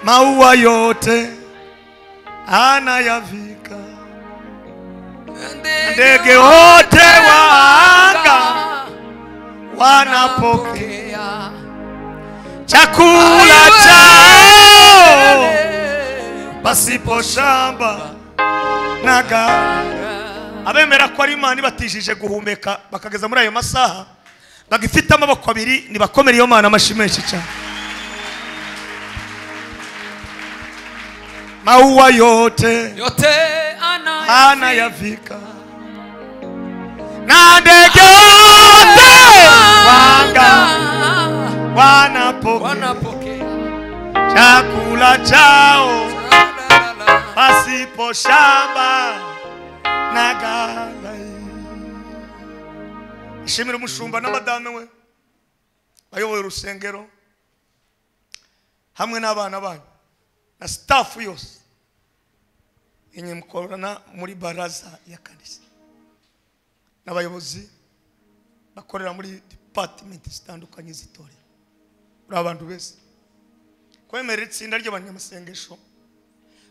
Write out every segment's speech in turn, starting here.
Maua yote anayavika, ndege wote wa anga wanapokea chakula chao pasipo shamba na ghala. Abemera ko ari Imana ibatijije guhumeka bakageza muri ayo masaha bagifite amaboko abiri, nibakomere iyo Mana amashyi menshi cyane. Maua yote yote anayavika, na ndege wote wa anga wanapokea chakula chao pasipo shamba na ghala. Ishimira umushumba n'abadame we bayoboye urusengero hamwe n'abana banyu na staff yose inye mukorana muri baraza ya kanisa n'abayobozi bakorera muri department zitandukanye z'itorero. Uri abantu bese kwemera itsinda ry'abanyamasengesho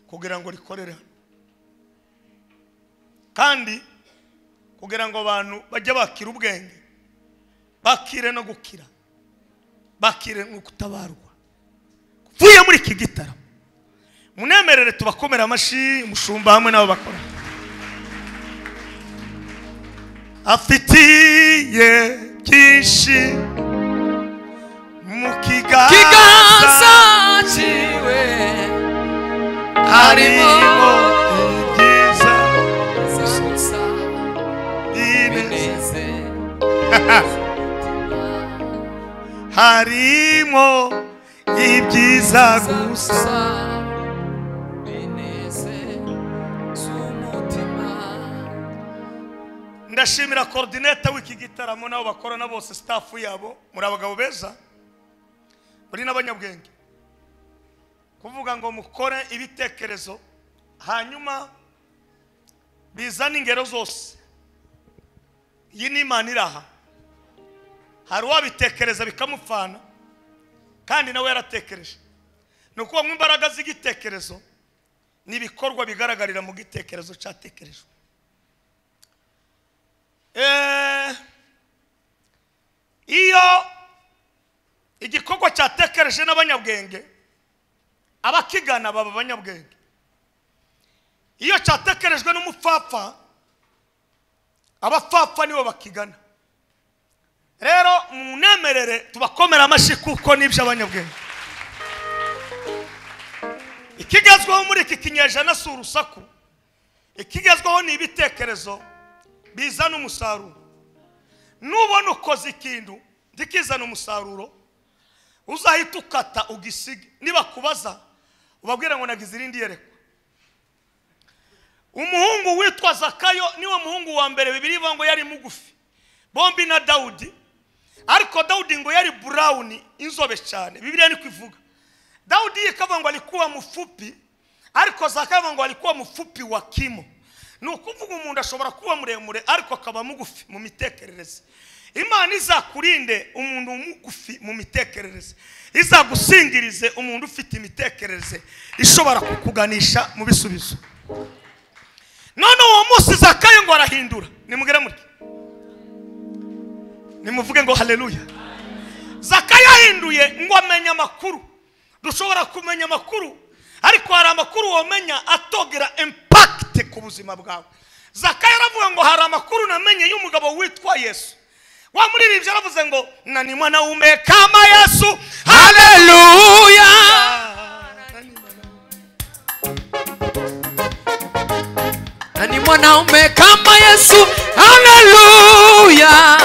kugira ngo rikorere hano, kandi kugira ngo abantu bajye bakira ubwenge, bakire no gukira, bakire no gutabarwa. Kuvuye muri iki gitaramo munemerere tubakomera amashi umushumba hamwe nabo bakora. Afitiye byinshi mu kiganza ciwe, harimo ibyiza gusa bineze, harimo ibyiza gusa bineze z'umutima. Ndashimira coordinator w'iki gitaramo nabo bakorana bose, staff yabo, muri abagabo beza, muri n'abanyabwenge. Kuvuga ngo mukore ibitekerezo hanyuma bizana ingero zose. Iyi ni Imana iraha. Hari uwabitekereza bikamupfana kandi nawe yaratekereje. Ni ukuvuga ngo imbaraga z'igitekerezo n'ibikorwa bigaragarira mu gitekerezo cyatekerejwe. Iyo igikorwa cyatekereje n'abanyabwenge, abakigana baba abanyabwenge. Iyo cyatekerejwe n'umupfapfa, abapfapfa nibo bakigana. Rero munemerere tubakomera amashyi kuko nibyo abanyabwenge. Ikigezweho muri iki kinyejana si urusaku, ikigezweho ni ibitekerezo bizana umusaruro. Nubona ukoze ikintu ntikizana umusaruro, uzahita ukata ugisige. Niba kubaza ubabwira ngo nagize irindi yerekwa. Umuhungu witwa Zakayo niwe muhungu wa mbere Bibiliya ivuga ngo yari mugufi, bombi na Dawudi. Ariko Dawudi ngo yari brown, inzobe cyane. Bibiliya niko ivuga. Dawudi ikavuga ngo alikuwa mufupi, ariko Zakayo ngo alikuwa mufupi wa kimo. Ni ukuvuga umuntu ashobora kuba muremure ariko akaba mugufi mu mitekerereze. Imana izakurinde umuntu mugufi mu mitekerereze, izagusingirize umuntu ufite imitekerereze ishobora kukuganisha mu bisubizo. None uwo munsi Zakayo ngo arahindura. Nimugere muri, nimuvuge ngo haleluya. Zakayo ahinduye ngo amenye amakuru. Dushobora kumenya amakuru, ariko hari amakuru wamenya atogera impact ku buzima bwawe. Zakayo aravuga ngo hari amakuru namenye y'umugabo witwa Yesu. Wa muririmbyi aravuze ngo nani mwanaume kama Yesu, haleluya. Nani mwanaume kama Yesu, haleluya.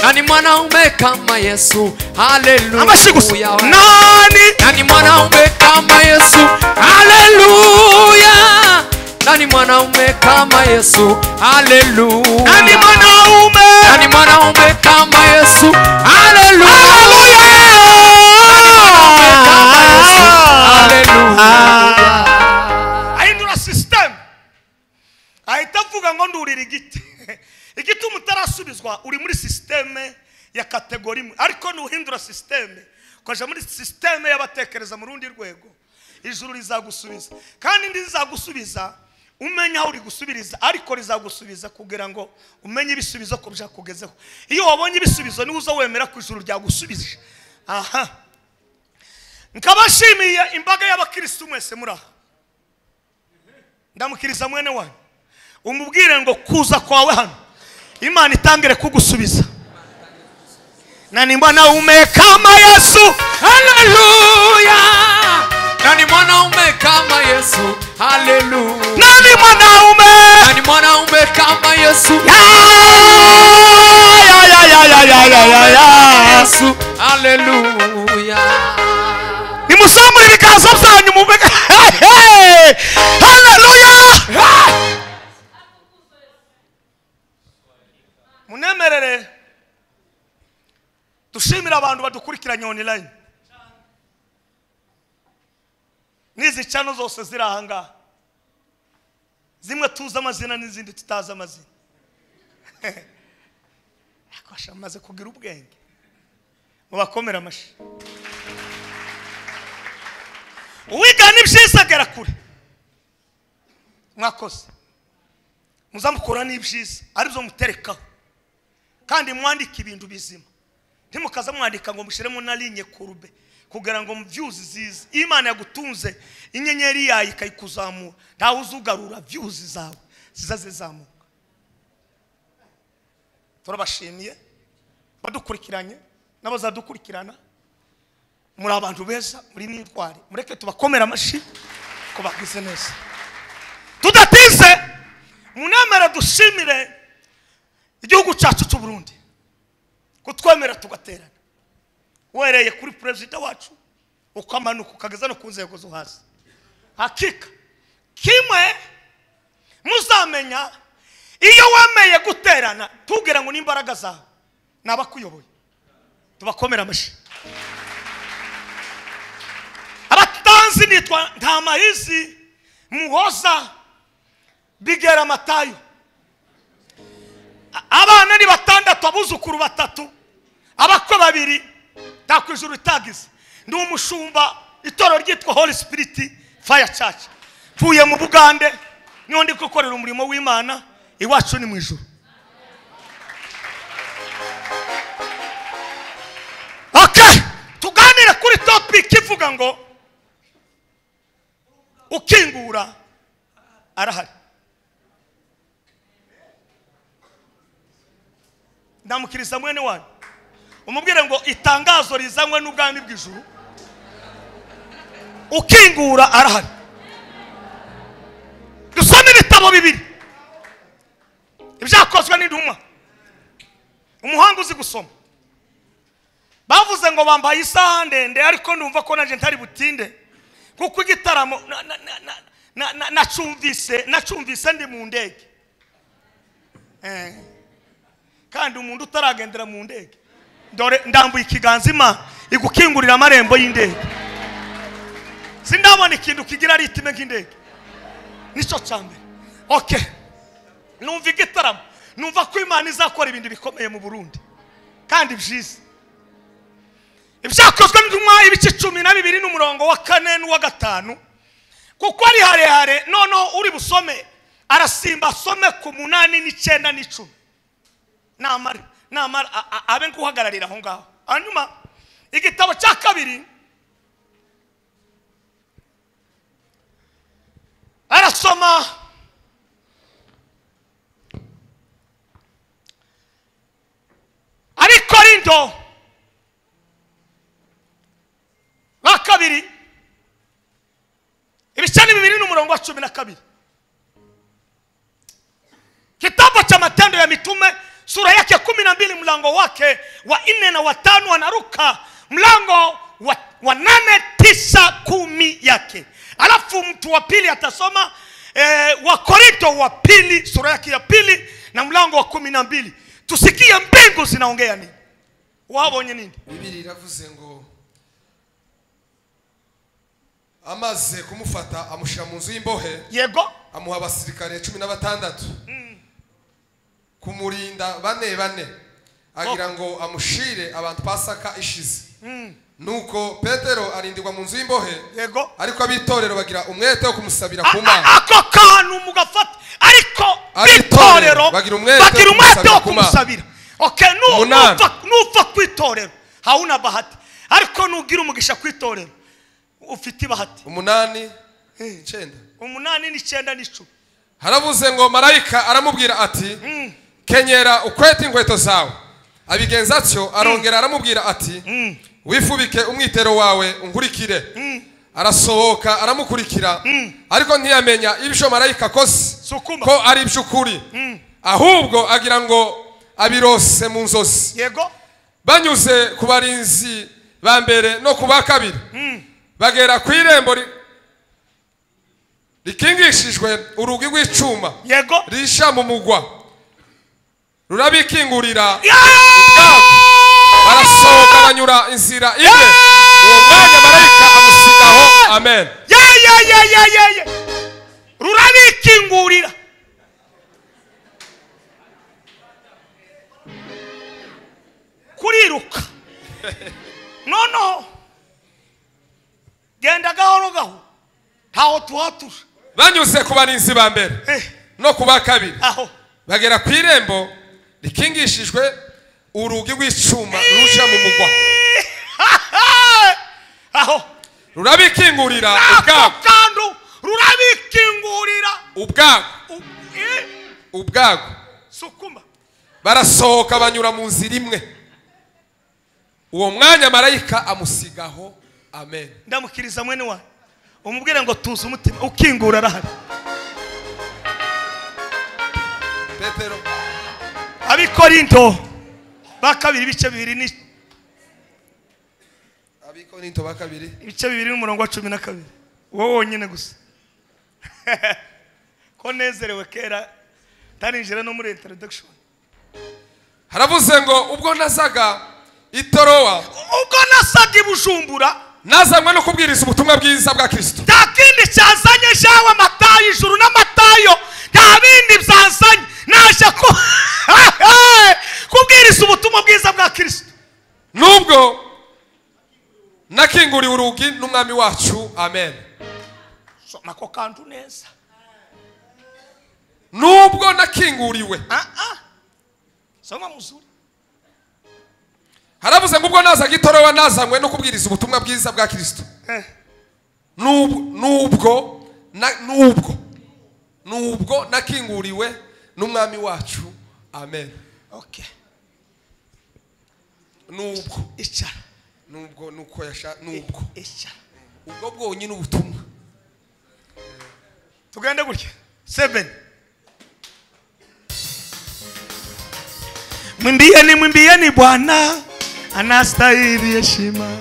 Nani mwanaume kama Yesu, haleluya. Nani nani mwanaume kama Yesu, haleluya. Nani mwanaume kama Yesu, haleluya. Nani mwanaume, nani mwanaume kama Yesu, haleluya. Haleluya. Ahindura system. Ahita avuga ngo ndurira igiti. Igiti umutarasubizwa uri muri systeme ya kategori imwe, ariko nuhindura systeme ukaja muri systeme y'abatekereza mu rundi rwego, Ijuru rizagusubiza, kandi ndizagusubiza umenya aho uri gusubiriza, ariko rizagusubiza kugira ngo umenye ibisubizo ko byakugezeho. Iyo wabonye ibisubizo niwe uza wemera ku ijuru ryagusubije. Aha nkabashimiye imbaga y'abakristo mwese muri aha. Ndamukiriza mwene wanyu, umubwire ngo kuza kwawe hano Imana itangire kugusubiza. Na ni mwanaume kama Yesu, haleluya. Na ni mwanaume kama Yesu, haleluya. Na ni mwanaume, na ni mwanaume kama Yesu, ya ya ya ya ya ya ya ya Yesu, haleluya. Nimusamure ibiganza byanyu mubega haleluya. Munemerere dushimira abantu badukurikiranye online. Nizi channel zose ziri aha ngaha, zimwe tuzi amazina n'izindi tutazi amazina. Akasha amaze kugira ubwenge, mubakomera amashi. Uwigana ibyiza agera kure. Mwakoze, muzamukora n'ibyiza aribyo muterekaho, kandi mwandike ibintu bizima. Ntimukaza mwandika ngo mushyiremo na ligne kurube kugira ngo views zize. Imana yagutunze inyenyeri yayo ikayikuzamura, ntawe uzugarura views zawe zizazizamuka. Turabashimiye badukurikiranye n'abazadukurikirana. Muri abantu beza, muri n'intwari, mureke tubakomera amashi ko bagize neza. Tudatinze, munamara dushimire igihugu cyacu cy'u Burundi kutwemera tugaterana, wereye kuri president wacu ukamanuka ukageza no ku nzego zo hasi. Hakika kimwe muzamenya, iyo wemeye guterana tubwira ngo n'imbaraga zawe nabakuyoboye. Tubakomera amashi. Abatanzi nitwa Ntamahizi Muhoza Bigera Matayo. Abana ni batandatu, abuzukuru batatu, abakwe babiri, takwijuru itagize. Ndi umushumba itorero ryitwa Holy Spirit Fire Church. Mvuye mu Bugande, niho ndi gukorera umurimo w'Imana, iwacu ni mu ijuru. Okay, tuganire kuri topic ivuga ngo ukingura arahari. Ndamukiriza mwene wanyu, umubwire ngo itangazo rizanywe n'ubwami bw'ijuru, ukingura arahari. Dusome ibitabo bibiri ibyakozwe n'intumwa. Umuhanga uzi gusoma, bavuze ngo bambaye isaha ndende, ariko ndumva ko naje ntari butinde kuko igitaramo nacumvise ndi mu ndege. Kandi umuntu utaragendera mu ndege, dore ndambuye ikiganza Imana igukingurira amarembo y'indege. Sindabona ikintu kigira ritime nk'indege, nicyo cyambere. Okay, numva igitaramo, numva ko Imana izakora ibintu bikomeye mu Burundi kandi byiza. Ibyakozwe n'intumwa ibice 12 n'umurongo wa 4 n'uwa 5, kuko ari harehare. Noneho uri busome arasimba asome ku 8 n'9 n'10. Namara abe nguhagararira aho ngaho. Hanyuma igitabo cya kabiri arasoma ari Korinto ba kabiri ibice 2 n'umurongo wa 12. Kitabu cha Matendo ya Mitume sura yake 12 mlango wake wa 4 na wa 5, anaruka mlango wa 8, 9, 10 yake. Alafu mtu wa pili atasoma wa Korinto wa pili sura yake ya 2 na mlango wa 12. Tusikie mbingu zinaongea nini. Wabonye nini? Bibiri iravuze ngo amaze kumufata amushira mu nzu y'imbohe. Yego. Amuha abasirikare 16 kumurinda bane bane, agira ngo amushire abantu Pasaka ishize. Nuko Petero arindirwa mu nzu y'imbohe. Yego. Ariko abitorero bagira umwete wo kumusabira ku Mana. Ako kantu mugafata ariko bitorero bagira umwete wo kumusabira. Okay, nufa kwitorero hauna bahati, ariko nugira umugisha kwitorero ufite bahati. 8 9 8 9 10. Haravuze ngo marayika aramubwira ati kenyera ukwete inkweto zawe. Abigenza atyo arongera aramubwira ati wifubike umwitero wawe unkurikire. Arasohoka aramukurikira, ariko ntiyamenya ibyo marayika akoze ko ari iby'ukuri, ahubwo agira ngo abirose mu nzozi. Yego. Banyuze ku barinzi ba mbere no ku ba kabiri, bagera ku irembo rikingishijwe urugi rw'icuma. Yego. Risha mu mugwa rurabikingurira. Barasohoka banyura inzira imwe. Uwo mwanya marayika amusigaho. Amen. Ya. Rurabikingurira. Kuriruka. No. Genda gahoro gahoro. Ntaho tuhatura. Banyuze ku barinzi ba mbere no ku ba kabiri, aho bagera ku irembo rikingishijwe urugi rw'icuma ruja mu mugwa. Aho rurabikingurira ubwabo. Kandu rurabikingurira ubwabo. Ubwabo. Sukuma. Barasohoka banyura mu nzira imwe. Uwo mwanya marayika amusigaho. Amen. Ndamukiriza mwene wa umubwire ngo tuze umutima ukingura arahari. Petero. Abikorinto ba kabiri ibice 2 ni Abikorinto ba kabiri ibice 2 n'umurongo wa 12. Wowe wonyine gusa. Ko nezerewe kera tarinjira no muri introduction. Haravuze ngo ubwo nazaga itorowa, ubwo nasaga ibujumbura, nazanywe no kubwiriza ubutumwa bwiza bwa Kristo. Nta kindi cyazanye jawe Matayo ijuru n'Amatayo, nta bindi byazanye, naje ko kubwiriza ubutumwa bwiza bwa Kristo. Nubwo nakinguriwe urugi n'umwami wacu. Amen. Soma ko kantu neza. Nubwo nakinguriwe. Soma muzuri. Haravuze ngo ubwo nazaga itorowa nazanywe no kubwiriza ubutumwa bwiza bwa Kristo. Nubwo nakinguriwe n'umwami wacu. Amen. Okay. Nubwo icara. Nubwo nuko yasha nubwo icara. Ubwo bwonyine ubutumwa. Tugende gutya. 7. Mwimbieni, mwimbieni Bwana anastahili heshima.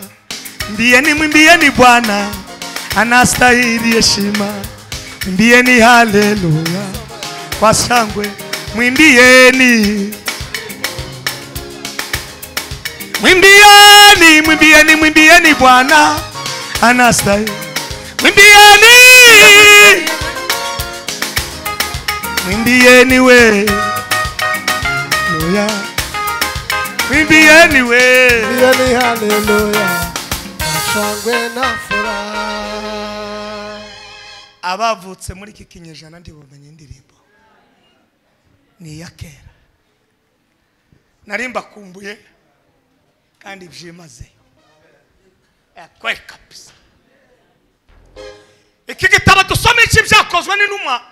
Mwimbieni, mwimbieni Bwana anastahili heshima. Mwimbieni haleluya kwa shangwe. Mwimbieni. Mwimbieni, mwimbieni, mwimbieni Bwana anastahili. Mwimbieni. Mwimbieni we. Haleluya. Mwimbieni we. Mwimbieni haleluya. Shangwe na furaha. Abavutse muri iki kinyejana ndibumenye indirimbo. Ni iya kera. Nari mbakumbuye kandi byimazeyo. Kweli kabisa. Iki gitabo dusoma iki byakozwe n'intumwa.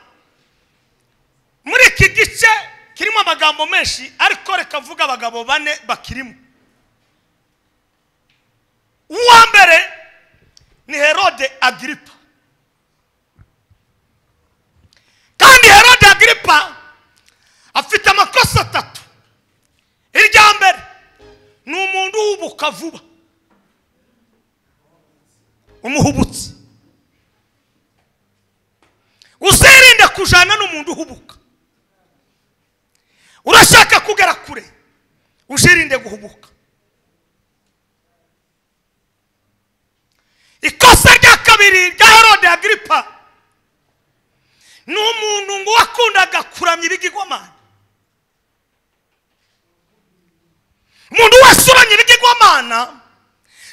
Muri iki gice kirimo amagambo menshi, ariko reka mvuga abagabo bane bakirimo. Uwa mbere ni Herode Agripa. Kandi Herode Agripa afite amakosa 3. Irya mbere ni umuntu uhubuka vuba, umuhubutsi. Uzirinde kujana n'umuntu uhubuka. Urashaka kugera kure, uzirinde guhubuka. Ikosa rya kabiri rya Herode Agripa ni umuntu ngo wakundaga kuramya ibigirwamana. Umuntu wese uramya ibigirwamana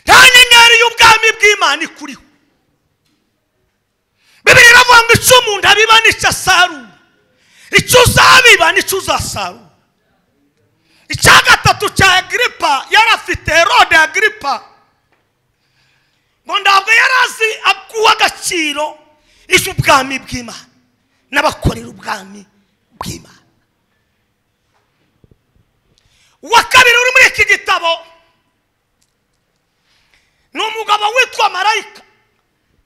Nta nyenyeri y'ubwami bw'Imana ikuriho. Bibiliya iravuga ngo icyo umuntu abiba nicyo asarura, icyo uzabiba nicyo uzasarura. Icya gatatu cya Agiripa yari afite Herode Agiripa, ngo ntabwo yari azi guha agaciro iby'ubwami bw'Imana n'abakorera ubwami bw'Imana. Uwa kabiri uri muri iki gitabo ni umugabo witwa Marayika.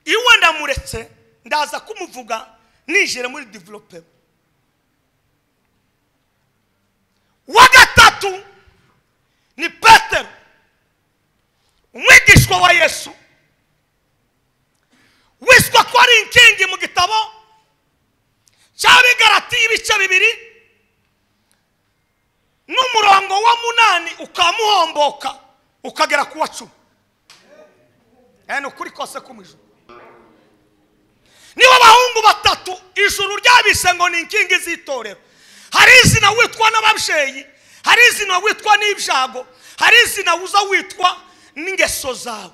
Iwe ndamuretse ndaza kumuvuga nijere muri developer. Uwa gatatu ni Petero, umwigishwa wa Yesu, wiswa ko ari inkingi mu gitabo cy'Abigalatiya ibice 2 n'umurongo wa 8 ukamuhomboka ukagera ku wa 10. Ni ukuri kose ko mu ijuru. Nibo bahungu batatu ijuru ryabise ngo ni inkingi z'itorero. Hari izina witwa n'ababyeyi, hari izina witwa n'ibyago, hari izina uza witwa n'ingeso zawe,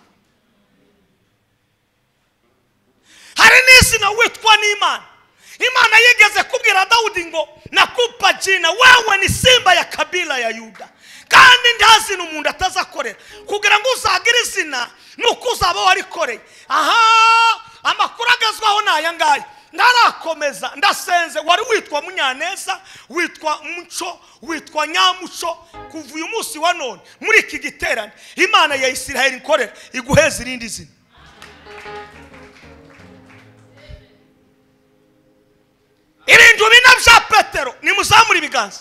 hari n'izina witwa n'Imana. Imana yigeze kubwira Dawudi ngo nakupa jina, wewe ni simba ya kabila ya Yuda. Kandi nta zina umuntu atazakorera. Kugira ngo uzagire izina nuko uzaba warikoreye. Aha, amakuru agezwaho ni aya ngaya. Ndarakomeza ndasenze. Wari witwa Munyaneza, witwa Muco, witwa Nyamuco. Kuva uyu munsi wa none muri iki giterane Imana ya Isiraheli inkorera iguheza irindi zina. Ibintu bina bya Petero, nimuzamure ibiganza,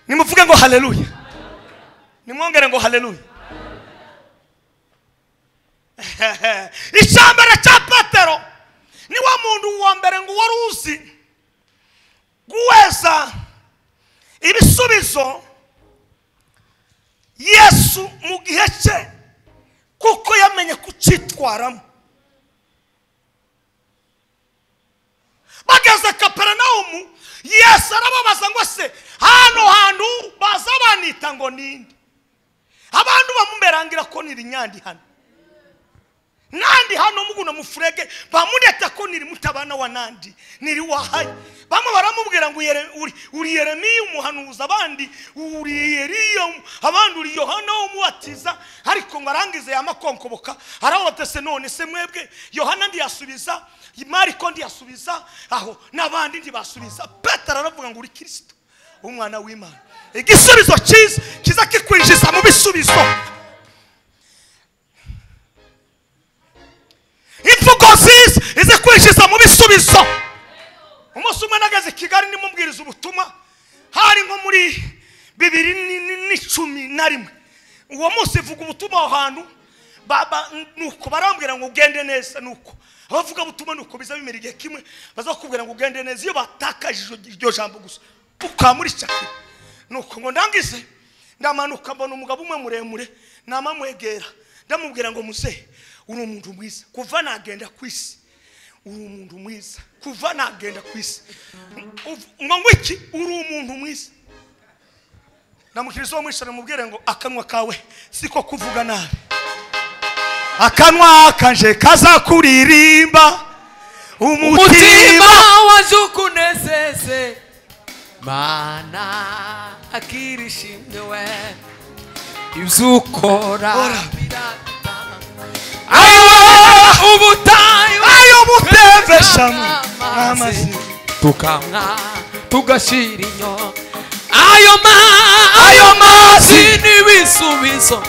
nimuvuge ngo haleluya, nimwongere ngo haleluya. Icyambere cya Petero ni wa muntu wa mbere ngo wari uzi guweza ibisubizo Yesu mu gihe cye, kuko yamenye kucyitwaramo. Bageze Kaperinawumu, Yesu arababaza ngo se hano hantu baza banita ngo ninde? Abantu bamuberangira ko niri nyandi hano, nandi hano muguno mufurege bamureta ko niri mutabana wa nandi niri wahaye. Bamwe baramubwira ngo uri Yeremiya umuhanuzi, abandi uri Eliya, abandi uri Yohana umubatiza. Ariko ngo arangize yamakonkoboka arabatese, none se mwebwe Yohana ndiyasubiza, Mariko ndiyasubiza, aho n'abandi ndibasubiza. Petero aravuga ngo uri Kristo umwana w'Imana. Igisubizo cyiza kiza kikwinjiza mu bisubizo. Imvugo nziza ize kwinjiza mu bisubizo. Umunsi umwe nageze Kigali nimubwiriza ubutumwa, hari nko muri 2011. Uwo munsi vuga ubutumwa aho hantu nuko barambwira ngo ugende neza. Nuko abavuga ubutumwa nuko biza bimera igihe kimwe bazakubwira ngo ugende neza, iyo batakaje iryo jambo gusa ukamuricakira. Nuko ngo ndangize ndamanuka mbona umugabo umwe muremure, namamwegera ndamubwira ngo muzehe uri umuntu mwiza kuva nagenda ku isi, uri umuntu mwiza kuva nagenda ku isi. Ngo ngwiki uri umuntu mwiza. Namukirizo mwisha namubwire ngo akanwa kawe siko kuvuga nabi, akanwa kanje kazakuririmba, umutima wajukunezeze Mana akirishimwe we ibzukora ubutayu ayo butevesha amazi tukamwa tugashira inyo ayo mazi n'ibisubizo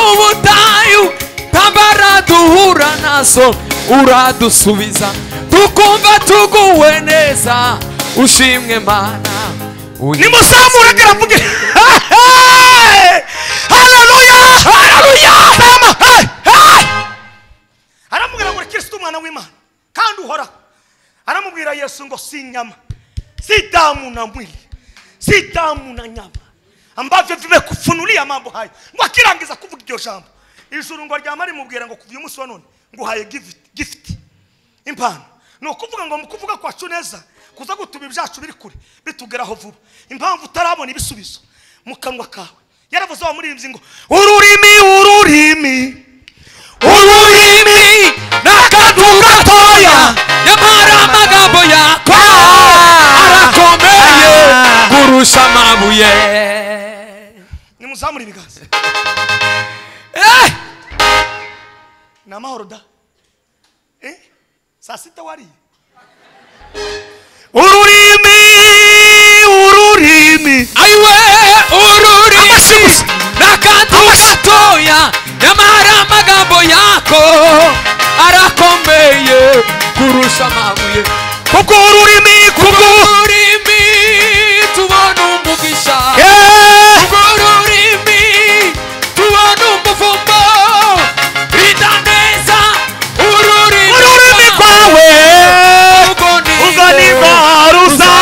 ubutayu tambara duhura nazo uradusubiza tukumva tuguwe neza ushimwe Mana. Nimuzamure karavuge haleluya haleluya. Aramubwira ngo Kristo umwana w'Imana kandi uhoraho. Aramubwira Yesu ngo si nyama, si damu na mwili, si damu na nyama ambavyo vimekufunulia mambo hayo. Ngo akirangiza kuvuga iryo jambo, ijuru ngo ryama rimubwira ngo kuva uyu munsi wa none nguhaye gift, impano. Ni ukuvuga ngo mu kuvuga kwacu neza kuza gutuma ibyacu biri kure bitugeraho vuba. Impamvu utarabona ibisubizo mu kanwa kawe Yaravuze wa muririmbyi ngo ururimi ururimi ururimi n'akantu gatoya nyamara amagambo yako arakomeye kurusha amabuye. Nimuzamure ibiganza. Ni amahoro da. Saa sita wariye. Ururimi ururimi ayiwe ururimi n'akantu gatoya nyamara amagambo yako arakomeye kurusha amabuye. Kubwo ururimi kubwo ururimi tubona umugisha, kubwo ururimi tubona umuvumo. Rinda neza ururimi ururimi rwawe ubwo nibwo ruza.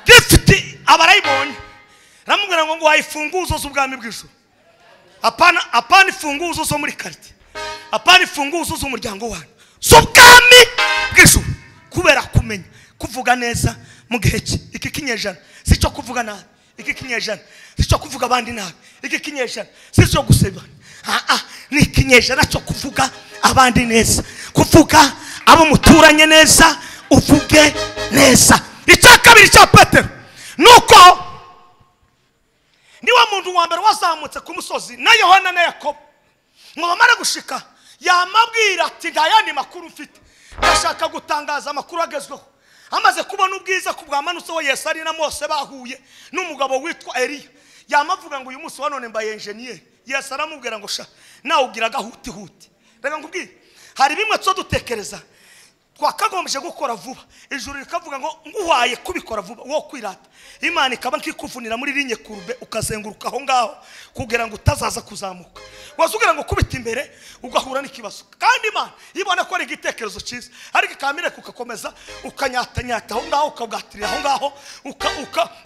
Gift abarayibonye ramubwira ngo nguhaye imfunguzo z'ubwami bw'ijuru. Apana apana imfunguzo zo muri quartier, apana imfunguzo z'umuryango wanyu, z'ubwami bw'ijuru. Kubera kumenya kuvuga neza mu gihe cye. Iki kinyejana si cyo kuvuga nabi, iki kinyejana si cyo kuvuga abandi nabi, iki kinyejana si cyo gusebana. Ni ikinyejana cyo kuvuga abandi neza, kuvuga abo muturanye neza, uvuge neza. Icya kabiri cya Petero nuko niwa muntu wa mbere wazamutse ku musozi na Yohana na Yakobo ngo bamare gushika yamabwira ati nta yandi makuru mfite, ndashaka gutangaza amakuru agezweho. Amaze kubona ubwiza ku bwamanutse we Yesu ari na Mose bahuye n'umugabo witwa Eliya, yamavuga ngo uyu munsi wa none mbaye engineer. Yesu aramubwira ngo sha nawe ugira gahuti huti. Reka nkubwire, hari bimwe tso dutekereza twakagombye gukora vuba, ijuru rikavuga ngo nguhaye kubikora vuba wo kwirata. Imana ikaba nkikuvunira muri linye kurube ukazenguruka aho ngaho kugira ngo utazaza kuzamuka. Wazugira ngo kubita imbere ugahura n'ikibazo. Kandi Imana ibona ko ari igitekerezo cyiza, ariko ikamire kukakomeza ukanyatanyata aho ngaho, ukabwatirira aho ngaho,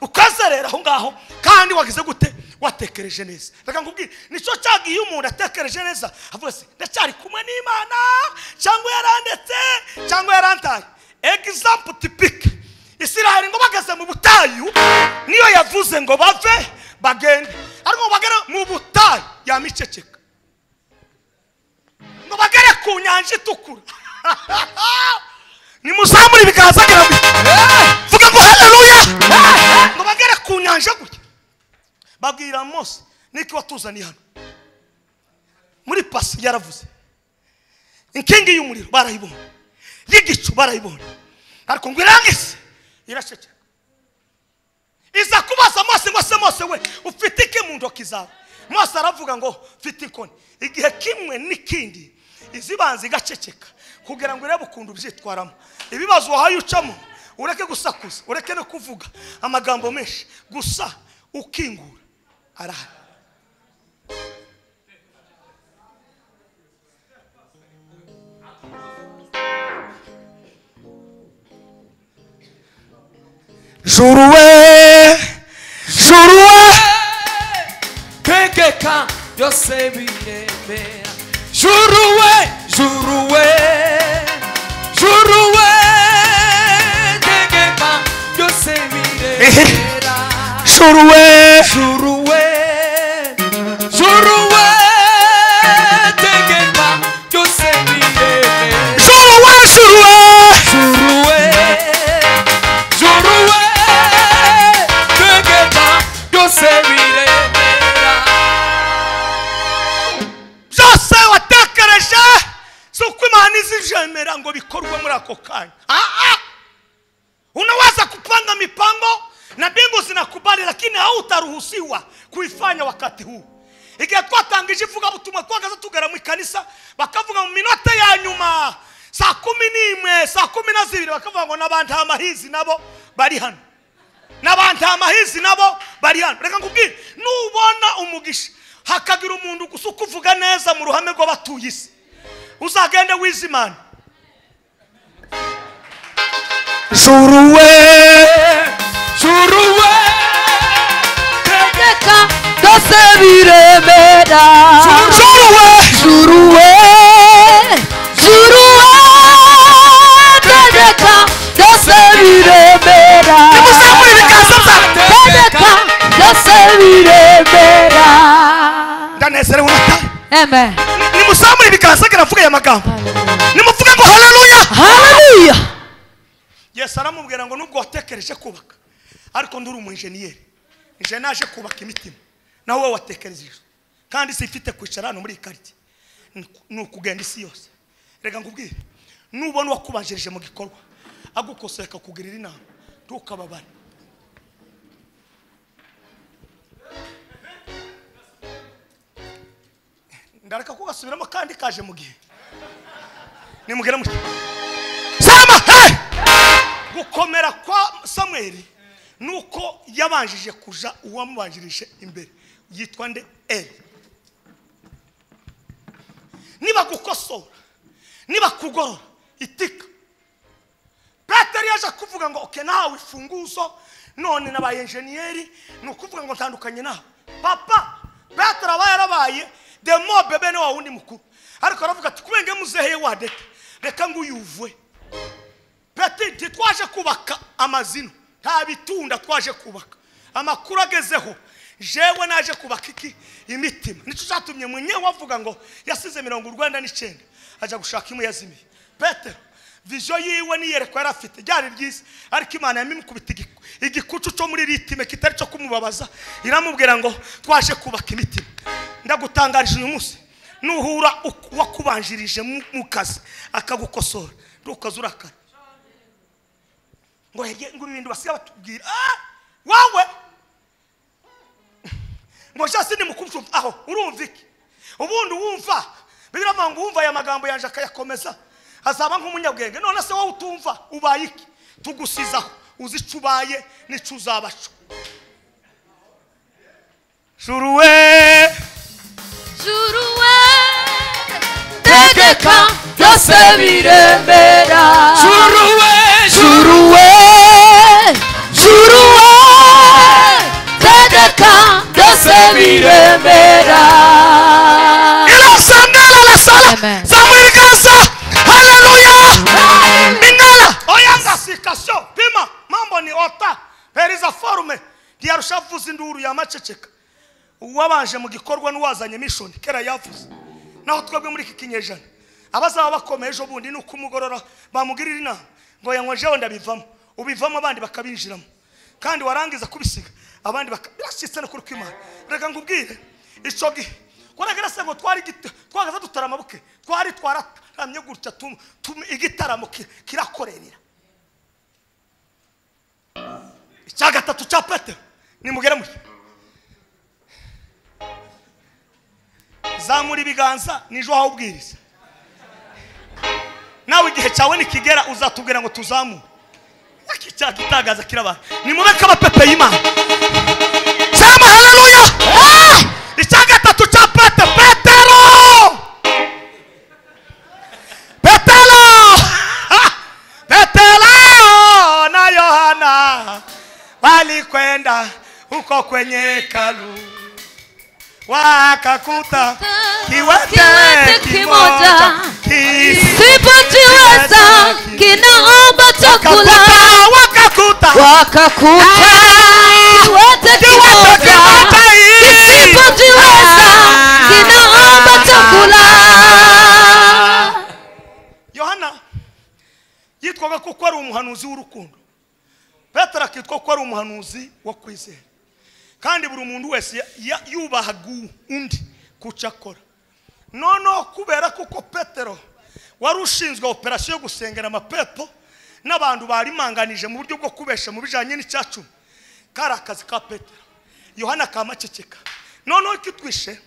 ukazerera aho ngaho, kandi wagize gute? Watekereje neza. Reka nkubwire, nicyo cyagiye umuntu atekereje neza avuga se ndacyari kumwe n'Imana cyangwa yarandetse cyangwa yarantaye. Example typique, Israel ngo bageze mu butayu niyo yavuze ngo bave bagende, ariko bagere mu butayu yamiceceka ngo bagere ku nyanja itukura. Nimuzamure ibiganza vuga ngo haleluya. Ngo bagere ku nyanja gutya babwira Mose niki watuzaniye hano. Muri pasi yaravuze inkingi y'umuriro barayibona, y'igicu barayibona, ariko ngo irangise iraceceka. Iza kubaza Mose ngo se Mose we ufite iki mu ntoki zawe? Mose aravuga ngo mfite inkoni. Igihe kimwe n'ikindi izibanza igaceceka kugira ngo irebe ukuntu ubyitwaramo. Ibibazo wahaye ucamo ureke gusakuza, ureke no kuvuga amagambo menshi, gusa ukingura arahari. Juruwe juruwe tegeka byose biremera. Juruwe juruwe juruwe tegeka byose biremera. Juruwe juruwe juruwe tegeka byose biremera. Juruwe juruwe juruwe juruwe tegeka byose biremera. Byose watekereje si uko Imana izijemera ngo bikorwe muri ako kanya. Unaweza kupanga mipango na mbingu zinakubali, lakini hautaruhusiwa kuifanya wakati huu. Igihe twatangije ivugabutumwa twagaza tugera mu ikanisa bakavuga mu minota ya nyuma saa 11 saa 12 bakavuga ngo n'abantu amahizi nabo bari hano, n'abantu amahizi nabo bari hano. Reka nkubwire, nubona umugisha hakagira umuntu gusa ukuvuga neza mu ruhame rw'abatuye isi, uzagende wizimana. Juruwe juruwe tegeka byose biremera. Juruwe juruwe juruwe tegeka byose biremera. Nimuzamure Ndanezerewe natari. Amen. Nimusamure ibiganza karavuga aya magambo. Nimuvuge ngo haleluya. Haleluya. Yesu aramubwira ngo nubwo watekereje kubaka ariko nduri umu engineer. Nje naje kubaka imitima. Nawe wowe watekereje. Kandi sifite kwicara hano muri quartier. Ni ukugenda isi yose. Reka nkubwire. Nubona wakubanjirije mu gikorwa agukoseka kugirira inama ntukababare. Ndareka kugasubiramo kandi kaje mu gihe. Nimugera muti. Sama hey! Gukomera kwa Samuel nuko yabanjije kuja uwamubanjirije imbere yitwa nde? Eli. Niba gukosora, niba kugorora, itika. Petero yaje kuvuga ngo okay nawe ifunguzo none nabaye engineer nukuvuga ngo ntandukanye nawe. Papa Petero aba yarabaye demo bebe ne wa wundi mukuru. Ariko aravuga ati kubenge muzeheye wadete reka nguyuvwe. Petero twaje kubaka amazino nta bitunda twaje kubaka amakuru agezeho jewe naje kubaka iki imitima. Nico cyatumye mwenye wavuga ngo yasize 99 aja gushaka imwe yazimiye. Petero vision yiwe niyerekwa yarafite ryari ryiza ariko Imana yamimukubita igikucu cyo muri ritime kitari cyo kumubabaza iramubwira ngo twaje kubaka imitima. Ndagutangarije uyu munsi nuhura wakubanjirije mu kazi akagukosora ntukaze urakara ngo hege ngo ibintu basiga batubwira wawe ngo jasi ni mukumva aho urumva iki ubundi wumva Bibiliya ngo wumva aya magambo yanje akayakomeza azaba nk'umunyabwenge. None se wowe utumva ubaye iki? Tugusizaho uzi ico ubaye n'ico uzabaco. Juruwe Juruwe tegeka byose biremera. Juruwe Juruwe Juruwe tegeka byose biremera. Irasandala la sala. Zamura ibiganza. Haleluya. Ingala oyanga sikasho pima mambo ni ota periza forme ntiyarusha avuza induru yamaceceka. Uwabanje mu gikorwa n'uwazanye mission kera yavuze. Naho twebwe muri iki kinyejana abazaba bakomeye ejo bundi nuko umugorora bamugirira inama ngo yanywa jewe ndabivamo ubivamo abandi bakabinjiramo kandi warangiza kubisiga abandi bakabirashitse no kuri kwimana. Reka ngubwire ico gihe koragira se ngo twari twagaza dutarama buke twari twararamye gutya igitaramo kirakorerera. Icya gatatu cya Petero nimugera muri zamura ibiganza nijo aho ubwiriza nawe igihe cyawe nikigera uzatubwira ngo tuzamure. Akicyagitangaza kirabana nimubeke abapepe y'Imana. Sema haleluya. Icya gatatu cya Petero Petero Petero na Yohana walikwenda huko kwenye hekalu wakakuta kiwete kimoja kisipojiweza kinaomba chakula. Wakakuta kiwete kimoja kisipojiweza kinaomba chakula. Yohana yitwaga kuko ari umuhanuzi w'urukundo. Petero akitwa ko ari umuhanuzi wo kwizera. Kandi buri muntu wese yubahaga undi kucakora. Noneho kubera kuko Petero wari ushinzwe operation yo gusengera amapepo n'abantu barimanganije mu buryo bwo kubesha mu bijanye n'icyacu kari akazi ka Petero. Yohana kamaceceka. Noneho kitwishe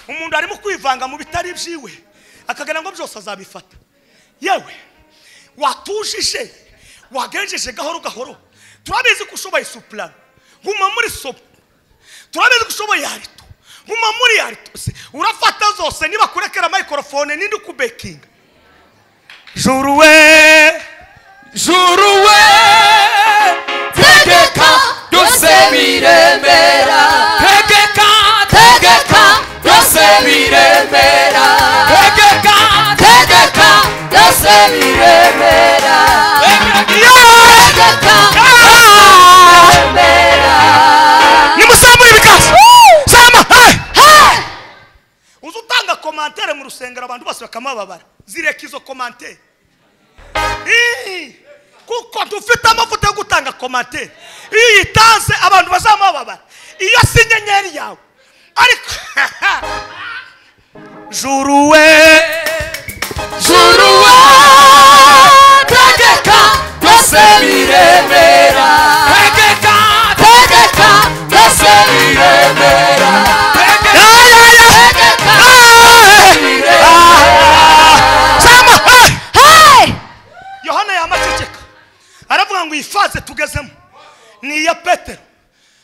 umuntu arimo kwivanga mu bitari byiwe akagana ngo byose azabifata. Yewe watujije wagenjeje gahoro gahoro. Turabizi ko ushoboye soprano guma muri sopro. Turabizi ko ushoboye alto guma muri alto. Urafata zose niba kurekera microphone nindi kubekinga. Juruwe Juruwe tegeka byose biremera. Tegeka tegeka byose biremera. Tegeka tegeka byose biremera. Tegeka Nimusamure ibiganza. Sama. rusengero abantu bose bakamababara zireka izo commentaire kuko dufite amavuta yo gutanga commentaire iyo yitanze abantu bazamababara iyo si inyenyeri yawe ariko juruwe juruwe tegeka byose biremera tegeka tegeka byose biremera tegeka Yohana yamaceceka aravuga ngo ifaze tugezemo ni iya Petero.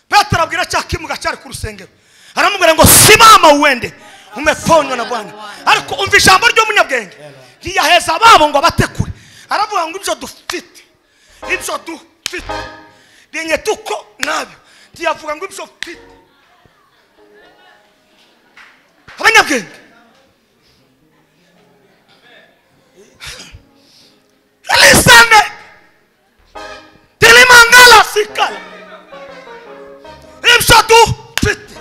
Petero abwira cya kimuga cyari ku rusengero aramubwira ngo simama uwende umeponywa na Bwana. Ariko umva ijambo ry'umunyabwenge ntiyaheza ababo ngo abatekure aravuga ngo ibyo dufite benye tuko nabyo ntiyavuga ngo ibyo mfite. Abanyabwenge lisane tilimangala sikala ibyo dufite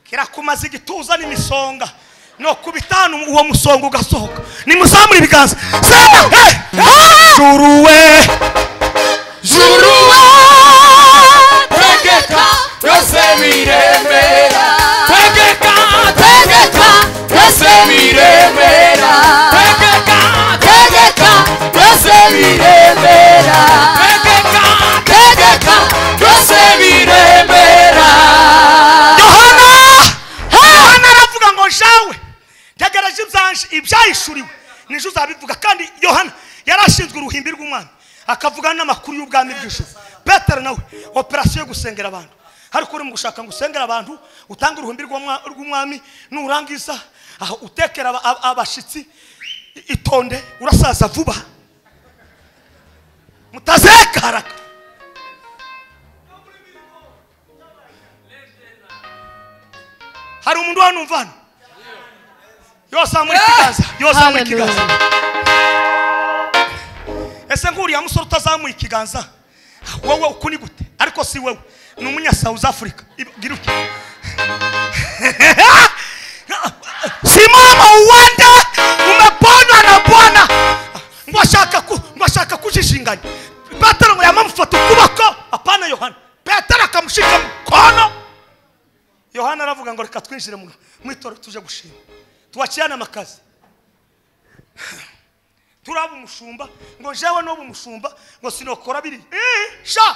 kirakumaza igituza n'imisonga no kubitanu uwo musonga ugasohoka nimuzamura ibiganza juruwe juruwe tegeka byose biremera tegeka tegeka byose biremera tegeka tegeka byose biremera tegeka tegeka byose biremera. Yohana aravuga ngo jawe ntegeraje ibyahishuriwe nijo uzabivuga. Kandi Yohana yarashinzwe uruhimbi rw'umwami akavuga n'amakuru y'ubwami bw'ijuru. Petero nawe operasiyo yo gusengera abantu ariko uri mu gushaka ngo usengere abantu utanga uruhimbi rw'umwami nurangiza aho utekera abashitsi itonde urasaza vuba mutazeka haraka. Hari umuntu hano umva hano yozamura ikiganza yozamura ikiganza. Ese nguriya musore utazamuye ikiganza wowe uko ni gute? Ariko si wewe ni umunya South Africa. Gira uti simama uwende umeponywa na Bwana. Ngo ashaka kujishinganya. Petero ngo yamamufata ukuboko apana Yohana. Petero akamushika mkono. Yohana aravuga ngo reka twinjire mu itorero tuje gushima tuwakirane amakazi turaba umushumba ngo jewe n'ubu umushumba ngo sinokora biri sha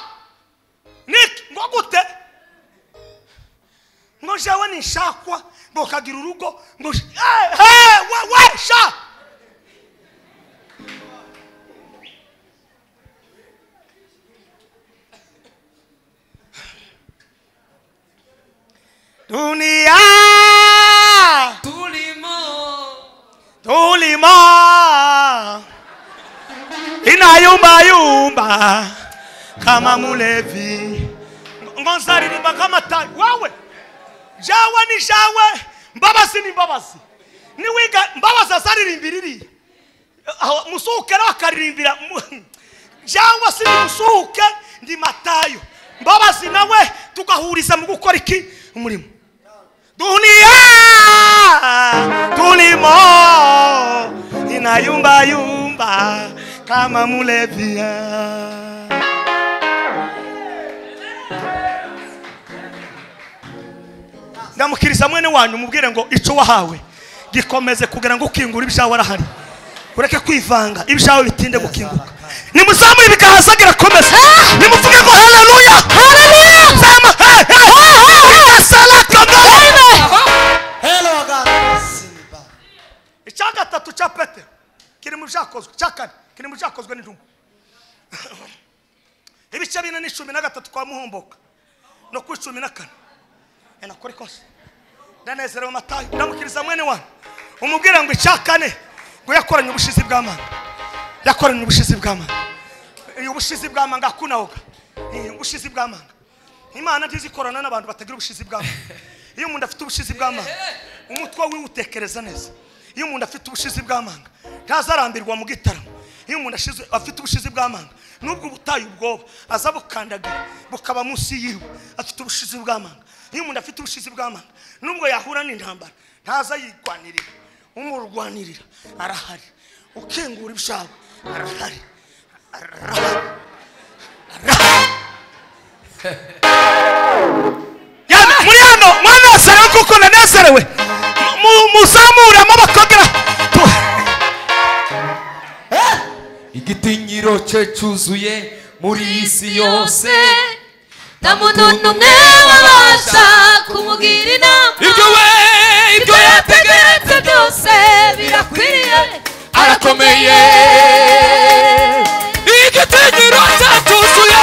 niki ngo gute ngo jewe nishakwa ngo kagira urugo ngo we sha dunia tulima inayumba yumba kama mulevi ngonzaririmba kama tayi wawe jawe ni jawe mbabazi ni mbabazi niwiga mbabazi azaririmbira iriya musuhuke nawe akaririmbira jawe si musuhuke ndi Matayo mbabazi nawe tugahuriza mu gukora iki umurimo. Dunia tulimo inayumba yumba kama mulevia. Ndamukiriza mwene wanyu mubwire ngo ico wahawe gikomeze kugira ngo ukingure ibyawe arahari ureke kwivanga ibyawe bitinde gukinguka. Nimuzamure ibiganza girakomeza nimuvuge ngo haleluya haleluya zama icya gatatu cya Petero kiri mu byakozwe cya kane kiri mu byakozwe n'intumwa ibice 4:13 kwa muhomboka no ku 14 enakora kose ndanezerewe Matayo ndamukiriza mwene wanyu umubwira ngo icya kane ngo yakoranye ubushizi bw'amanga yakoranye ubushizi bw'amanga ubushizi bw'amanga akunaoga ubushizi bw'amanga. Imana ntizikorana n'abantu batagira ubushizi bw'amanga. Iyo umuntu afite ubushizi bw'amanga umutwe wiwe utekereza neza. Iyo umuntu afite ubushizi bw'amanga ntazarambirwa mu gitaramo. Iyo umuntu afite ubushizi bw'amanga nubwo ubutayu ubwoba azabukandagira bukaba munsi yiwe afite ubushizi bw'amanga. Iyo umuntu afite ubushizi bw'amanga, nubwo yahura n'intambara ntaza yigwanirira, umurwanirira arahari, ukingura ibyawe arahari, arahari, arahari. Muri hano mwanezerewe kuko nanezerewe, muzamure amaboko. Igitinyiro cye cyuzuye muri isi yose, nta muntu n'umwe wabasha kumugira inama. Ibyo we ibyo yategetse byose birakwiriye, arakomeye. Igitinyiro cye cyuzuye,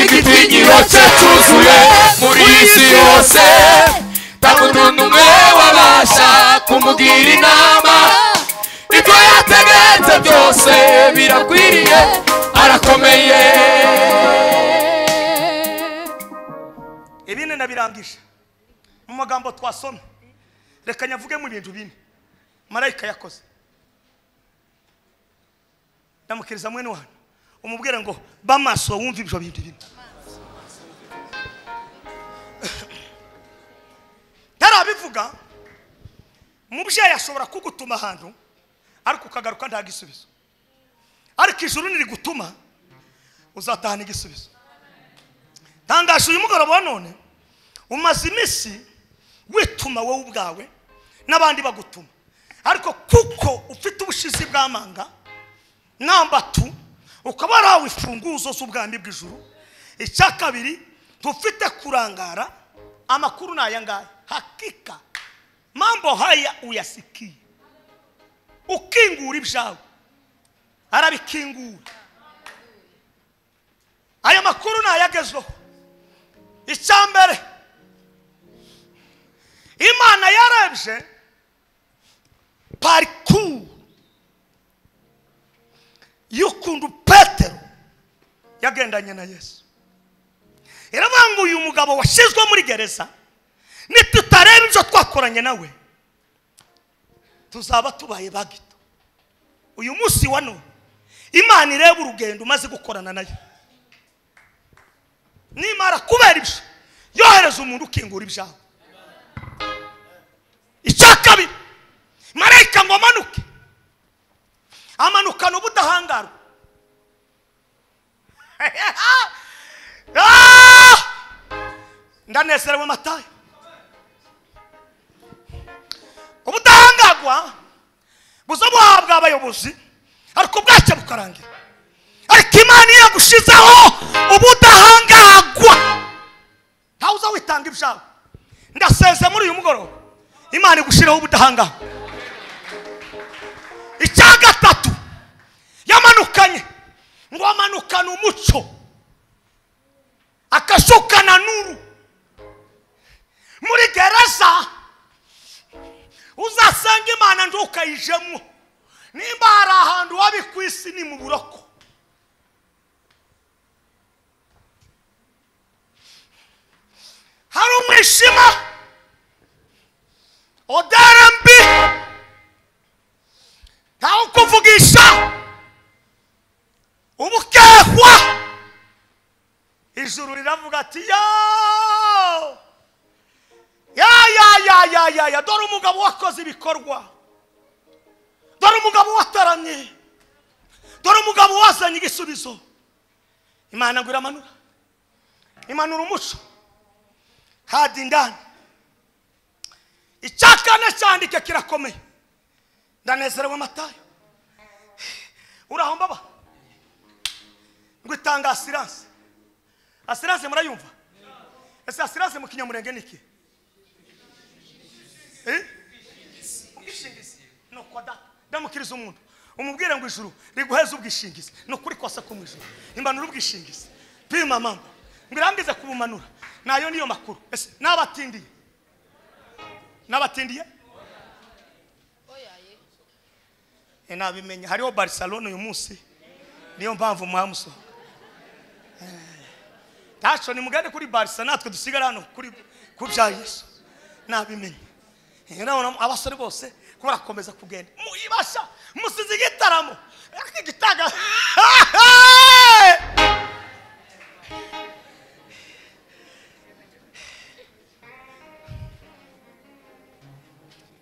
igitinyiro cye cyuzuye muri isi yose, nta muntu n'umwe wabasha kumugira inama. Ibyo yategetse byose birakwiriye, arakomeye. Ibine nabirangije mu magambo twasomye, reka nyavuge mu bintu bine marayika yakoze. Ndamukiriza mwene wanyu umubwire ngo bamaso wumve ibyo bintu bine. Ntarabivuga, umubyeyi ashobora kugutuma ahantu ariko ukagaruka nta gisubizo, ariko ijuru nirigutuma uzatahana igisubizo. Tangaje uyu mugoroba wa none, umaze iminsi wituma wowe ubwawe n'abandi bagutuma, ariko kuko ufite ubushizi bw'amanga namba tu ukaba warahawe imfunguzo z'ubwami bw'ijuru. Icya kabiri, tufite kurangara. Amakuru ni aya ngaya, hakika mambo haya uyasikiye. Ukingura ibyawe arabikingura. Aya makuru ni ayagezweho. Icya mbere, Imana yarebye parcours y'ukuntu Petero yagendanye na Yesu. Iravuga ngo uyu mugabo washyizwe muri gereza, nitutareba ibyo twakoranye nawe tuzaba tubaye bagito. Uyu munsi wa none Imana ireba urugendo umaze gukorana nayo, nimara kubera ibyo yohereza umuntu ukingura ibyawe. Icya kabiri, marayika ngo amanuke, amanukana ubudahangarwa. Ndanezerewe Matayo. Ubudahangarwa buza buhabwa abayobozi, ariko bwacyo bukarangira. Ariko Imana iyo yagushizeho ubudahangarwa, ntawe uza witanga ibyawe. Ndaseze muri uyu mugoroba, Imana igushireho ubudahangarwa. Icya gatatu, yamanukanye ngo amanukane umuco, akashukana nuru. Muri gereza uzasanga Imana ntukayijemo. Nimba hari ahantu wabi ku isi ni mu buroko. Hari umwijima, odere mbi, ntawe ukuvugisha, ubukehwa. Ijuru riravuga ati ya ya ya ya ya ya, dore umugabo wakoze ibikorwa, dore umugabo wataramye, dore umugabo wazanye igisubizo. Imana ngo iramanura, imanura umuco hadi ndani. Icya kane cyandike kirakomeye. Ndanezerewe Matayo. Uraho mbaba ngo itanga assurance. Assurance murayumva? Ese assurance mu Kinyamurenge niki? Ubwishingizi. No kwada. Ndamukiriza umuntu umubwire ngo ijuru riguheze ubwishingizi. No kuri kwasa ko mu ijuru imbanura ubwishingizi. Pima mama ngo irangize kubumanura. Nayo niyo makuru. Ese nabatindiye? Nabatindiye? Nabimenye hariho Barcelona uyu munsi, niyo mpamvu mwamusohoka. Tacho nimugende kuri Barca, natwe dusigara hano kuri ku bya Yesu. Nabimenye. Ndabona abasore bose ko barakomeza kugenda. Muyibasha musize igitaramo. Igitaga.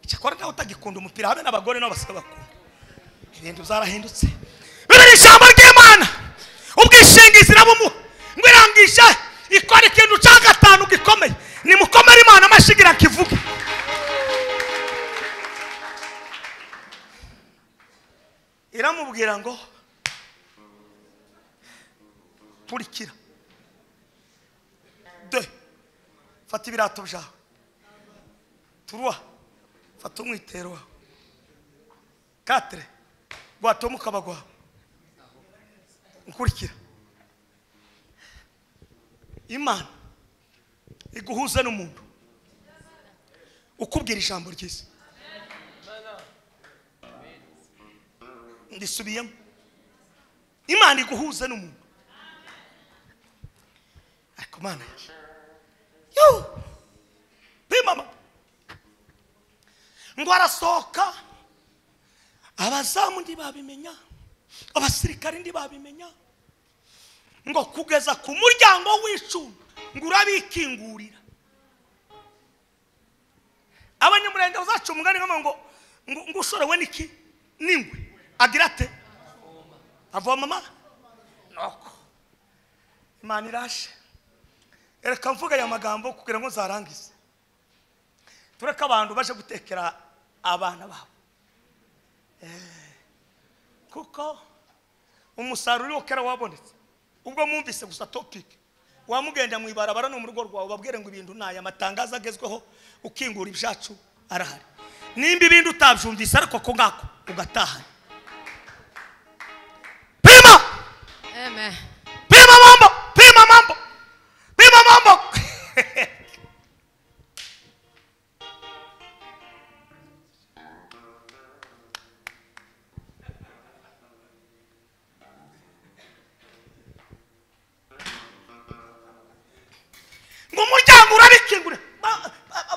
Cyakora ntawe utagikunda umupira, habe n'abagore nabo basigaye bakunda. Ibintu byarahindutse. Bibiri ijambo ry'Imana ubwishingizi nabumuha ngo irangishe ikora ikintu cya gatanu gikomeye. Nimukomere Imana amashigira kivuge. Iramubwira ngo kurikira 2 fata ibirato byawe, 3 fata umwitero wawe, 4 gwata mukaba gwawe, nkurikira. Imana iguhuza n'umuntu ukubwira ijambo ryiza. Ndisubiyemo, Imana iguhuza n'umuntu. Ariko Mana yo mama ngo arasohoka, abazamu ntibabimenya, abasirikare ntibabimenya, ngo kugeza ku muryango w'icuma ngo urabikingurira. Abanyamurenge bazaca umugani ngo ngo ushorewe niki n'ingwe agira ate avoma mama noko. Imana irashe. Ereka mvuga aya magambo kugira ngo nzarangize. Tureka abantu baje gutekera abana babo, kuko umusaruro wokera wabonetse. Ubwo mwumvise gusa topic wamugenda mu ibarabara no mu rugo rwawe, babwire ngo ibintu naya matangazo agezweho, ukingura ibyacu arahari. Nimba ibintu utabyumvise ariko ko ngako ugataha. Pima. Amen. Pima mambo, pima mambo. Pima mambo. Ngo umuryango urabikingurira.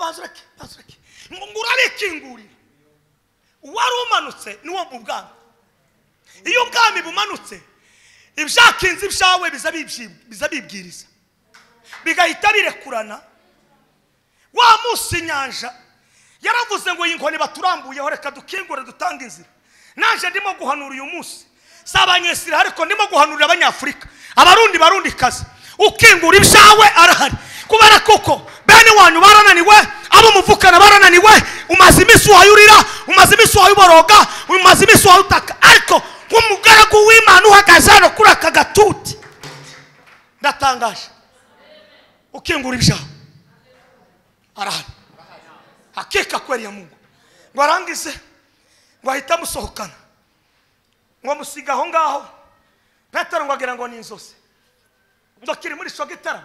Bazureke, bazureke. Ngo urabikingurira. Uwari umanutse niwo mu bwami. Iyo ubwami bumanutse, ibyakinze ibyawe biza bibwiriza, bigahita birekurana. Wa munsi inyanja yaravuze ngo iyi nkoni baturambuyeho, reka dukingure dutange inzira. Naje ndimo guhanura uyu munsi, si abanyesira ariko ndimo guhanurira abanyafurika, abarundi barundi kazi. Ukingura ibyawe arahari, kubera kuko bene wanyu barananiwe, abo muvukana barananiwe. Umaze iminsi wayurira, umaze iminsi wayuboroga, umaze iminsi wayutaka, ariko nk'umugaragu w'Imana uhagaze hano kuri aka gatuti, ndatangaje, ukingura ibyawe arahari. Hakika kweli ya Mungu. Ngo arangize ngo ahita amusohokana, ngo amusiga aho ngaho. Petero ngo agira ngo ni inzozi, ngo kiri muri ico gitaramo.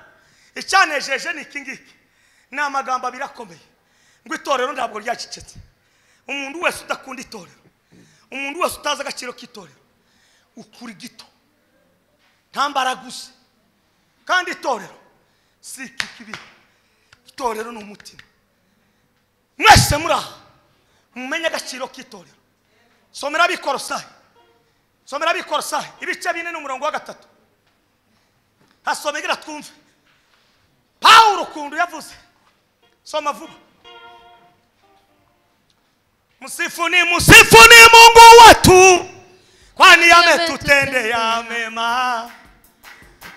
Icyanejeje ni iki ngiki, ni amagambo abiri akomeye. Ngo itorero ntabwo ryacecetse. Umuntu wese udakunda itorero, umuntu wese utazi agaciro k'itorero, ukuri gito, nta mbaraga uzi. Kandi itorero si iki kibi, itorero ni umutima. Mwese muri aha mumenye agaciro k'itorero. Somera Abikorosayi, somera Abikorosayi ibice 4 n'umurongo wa 3. Hasomegera twumve Paulo ukuntu yavuze. Soma vuba. Msifuni, msifuni Mungu wetu, kwani ametutendea mema.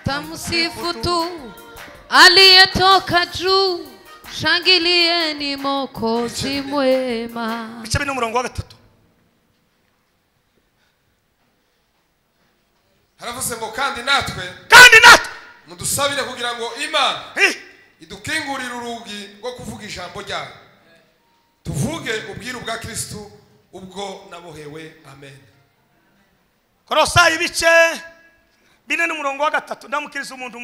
Tamsifu tu aliyetoka juu, shangilieni Mwokozi mwema. Ibice 4 n'umurongo wa 3. Haravuze ngo kandi natwe, kandi natwe mudusabire kugira ngo Imana idukingurire urugi rwo kuvuga ijambo ryayo, tuvuge ubwiru bwa Kristo ubwo nabohewe. Amen. Korosayi ibice 4 n'umurongo wa 3. Ndamukiriza umuntu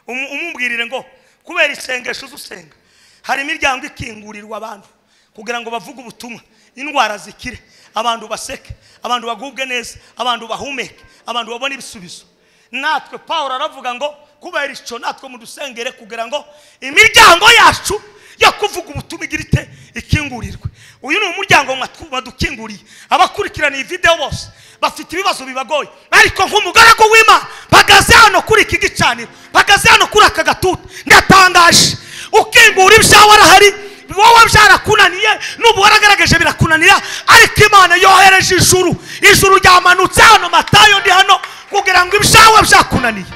umumbwirire ngo kubera isengesho usenga hari imiryango ikingurirwa abantu kugira ngo bavuge ubutumwa, indwara zikire, abantu baseke, abantu bagubwe neza, abantu bahumeke, abantu babone ibisubizo. Natwe Paulo aravuga ngo kubera ico natwe mudusengere kugira ngo imiryango yacu yo kuvuga ubutumwa igirite ikingurirwe. Uyu ni umuryango wadukinguriye. Abakurikirana iyi video bose bafite ibibazo bibagoye, ariko nk'umugaragu w'Imana bagaze hano kuri iki gicaniro, bagaze hano kuri aka gatuti, ndatangaje, ukingura ibyawe arahari. Wowe byarakunaniye, n'ubu waragaragaje birakunanira, ariko Imana yohereje ijuru. Ijuru ryamanutse hano Matayo ndi hano kugira ngo ibyawe byakunaniye.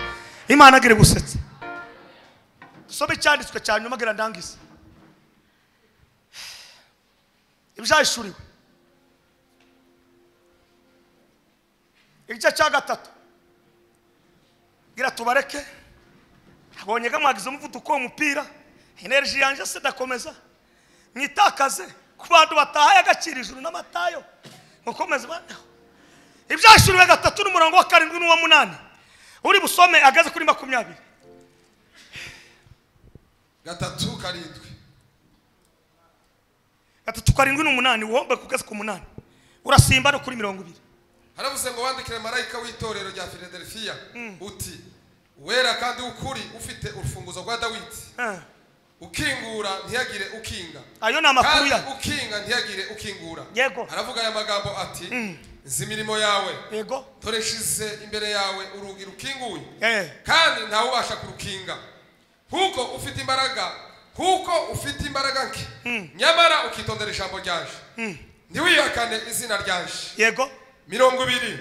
Imana agire gusetsa. Sobe cyanditswe cyane nyuma gira ndangize. Ibyahishuriwe igice cya 3. Gira tubareke. Abonye gamwagize umuvuduko w'umupira, energy yanje se ndakomeza mwitakaze ku bantu batahaye agaciro ijuru n'amatayo mukomeze bana. Ibyahishuriwe 3 n'umurongo wa 7 n'uwa 8 uri busome ageze kuri 20. 3:7 3:7 n'umunani wombe kugeza ku 8 urasimba no kuri 20. Haravuze ngo wandikire marayika w'itorero rya Philadelphia uti wera kandi ukuri ufite urufunguzo rwa Dawidi, ukingura ntiyagire ukinga. Ayo ni amakuru ya ukinga ntiyagire ukingura. Yego. Aravuga aya magambo ati nzi imirimo yawe. Yego. Dore nshize imbere yawe urugi rukinguye, kandi ntawe ubasha kurukinga, kuko ufite imbaraga, kuko ufite imbaraga nke, nyamara ukitondera ijambo ryanje, ntiwihakane izina ryanje. Yego. 20.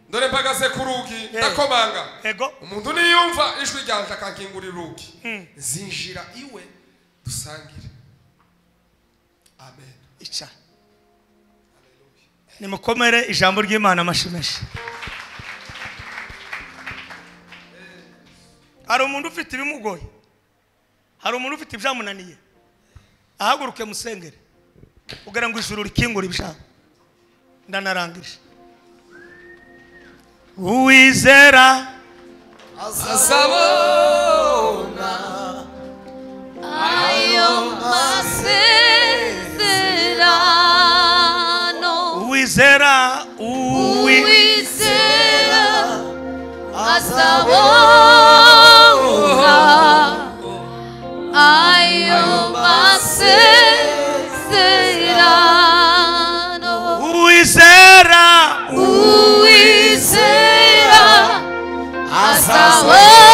Dore mpagaze ku rugi ndakomanga. Yego. Umuntu niyumva ijwi ryanje akankingurira urugi, nzinjira iwe dusangire. Amen. Ica. Nimukomere ijambo ry'Imana amashimeshi. Hari umuntu ufite ibimugoye, hari umuntu ufite ibyamunaniye, ahaguruke musengere kugira ngo ijuru rikingure ibyaha. Ndanarangije. Uwizera azabona ayo masezerano. Uwizera uwizera azabona ayo masezerano. Uwizera uwizera azabona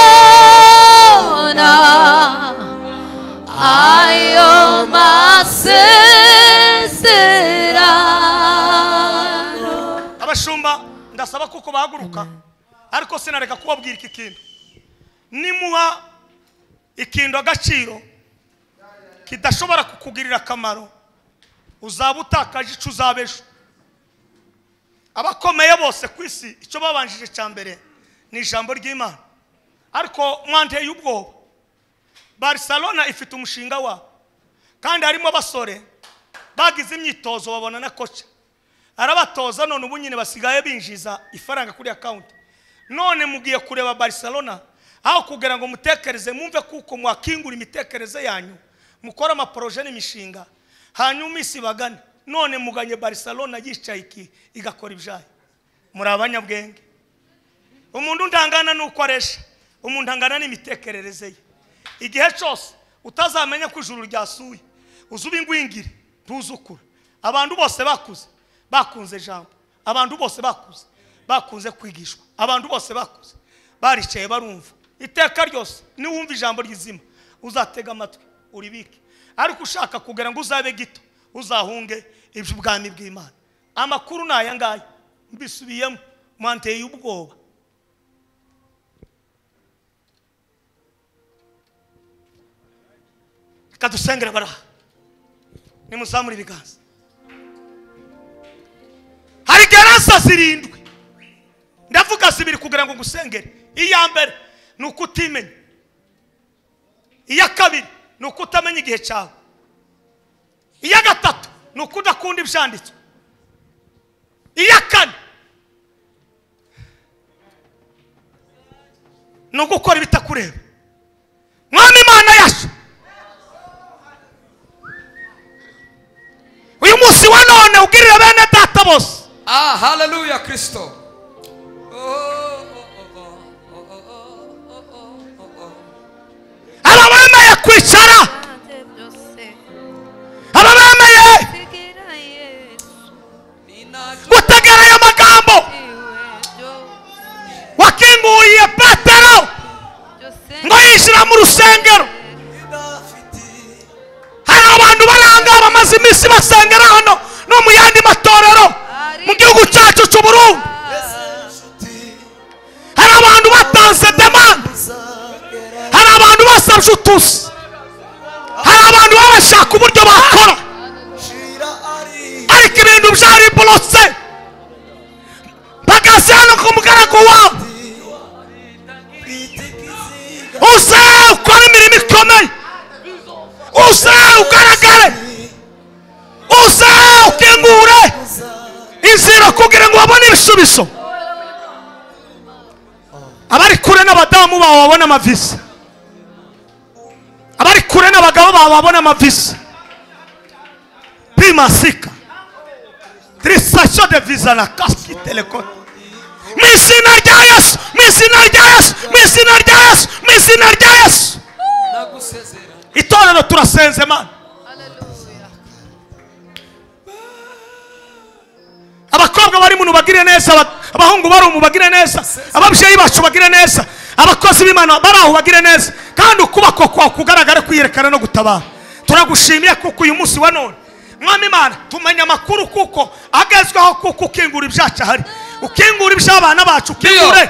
ayo masezerano. Abashumba ndasaba kuko bahaguruka, ariko sinareka kubabwira iki kintu. Nimuha ikintu agaciro kidashobora kukugirira akamaro, uzaba utakaje icyo uzaba ejo. Abakomeye bose ku isi icyo babanjije cya mbere ni ijambo ry'Imana. Ariko mwanteye ubwoba. Barcelona ifite umushinga wabo, kandi harimo abasore bagize imyitozo babona na kocha arabatoza, none ubu nyine basigaye binjiza ifaranga kuri account. None mugiye kureba Barcelona aho kugira ngo mutekereze mumve kuko mwakingura imitekerereze yanyu mukora amaproje n'imishinga hanyuma isi bagane. None muganye Barcelona yicaye iki igakora ibyayo. Muri abanyabwenge. Umuntu ndangana nuko aresha, umuntu angana n'imitekerereze ye. Igihe cyose utazamenya ko ijuru ryasuye, uzuba ingwingire ntuzukura. Abantu bose bakuze bakunze ijambo, abantu bose bakuze bakunze kwigishwa, abantu bose bakuze baricaye barumva. Iteka ryose niwumva ijambo ry'izima uzatega amatwi uribike, ariko ushaka kugira ngo uzabe gito uzahunge iby'ubwami bw'Imana. Amakuru ni aya ngaya, mbisubiyemo, mwanteye ubwoba. Reka dusengere baraha, nimuzamure ibiganza. Hari gereza 7, ndavuga 2 kugira ngo ngusengere. Iya mbere ni ukutimenya, iya kabiri ni ukutamenya igihe cyawe, iya gatatu ni ukudakunda ibyanditswe, iya kane ni ugukora ibitakureba. Mwami Imana yacu, uyu munsi wa none ugirire bene data bose. Ah, haleluya Kristo. Aba bemeye kwicara, aba bemeye gutegera ayo magambo wakinguye Petero ngo yinjira mu rusengero. Hari abantu bari bamaze iminsi basengera hano no mu yandi matorero mu gihugu cyacu cy'u Burundi. Hari abantu batanze demande, hari abantu basabye utuzi, hari abantu babashaka uburyo bakora, ariko ibintu byari borose. Mpagaze hano ku mugaragu wawe, uze ukore imirimo ikomeye, uze ugaragare, uze ukingure inzira kugira ngo babone ibisubizo. Abari kure n'abadamu bawe babone amavisa, abari kure n'abagabo bawe babone amavisa. Pimasika trisation de visa na kasiki telekot. Mu izina rya Yesu, mu izina rya Yesu, mu izina rya Yesu, mu izina rya Yesu. Itorero turasenze Mana. Abakobwa bari mu bagire neza, abahungu bari mu bagire neza, ababyeyi bacu bagire neza, abakozi b'Imana bari aho bagire neza, kandi ukubako kwawe kugaragara kwiyerekana no gutabara. Turagushimiye kuko uyu munsi wa none Mwami Imana tumenya amakuru kuko agezweho, kuko ukingura ibyacu ahari, ukingura iby'abana bacu, ukingure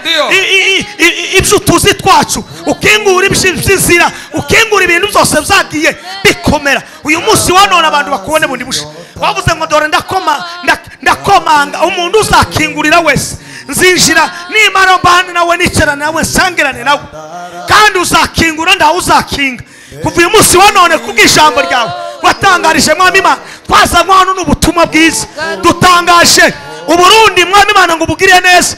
ibyo tuzi twacu, ukingura iby'inzira, ukingura ibintu byose byagiye bikomera. Uyu munsi wa none abantu bakubone bundi busha. Bavuze ngo dore ndakomanga, umuntu uzakingurira wese nzinjira, nimara mbana nawe nicarana nawe nsangirane nawe, kandi uzakingura ndawe uzakinga. Kuva uyu munsi wa none kubw'ijambo ryawe watangarije Mwami Imana, twazanywe hano n'ubutumwa bwiza, dutangaje Uburundi Mwami Imana ngo ubugire neza,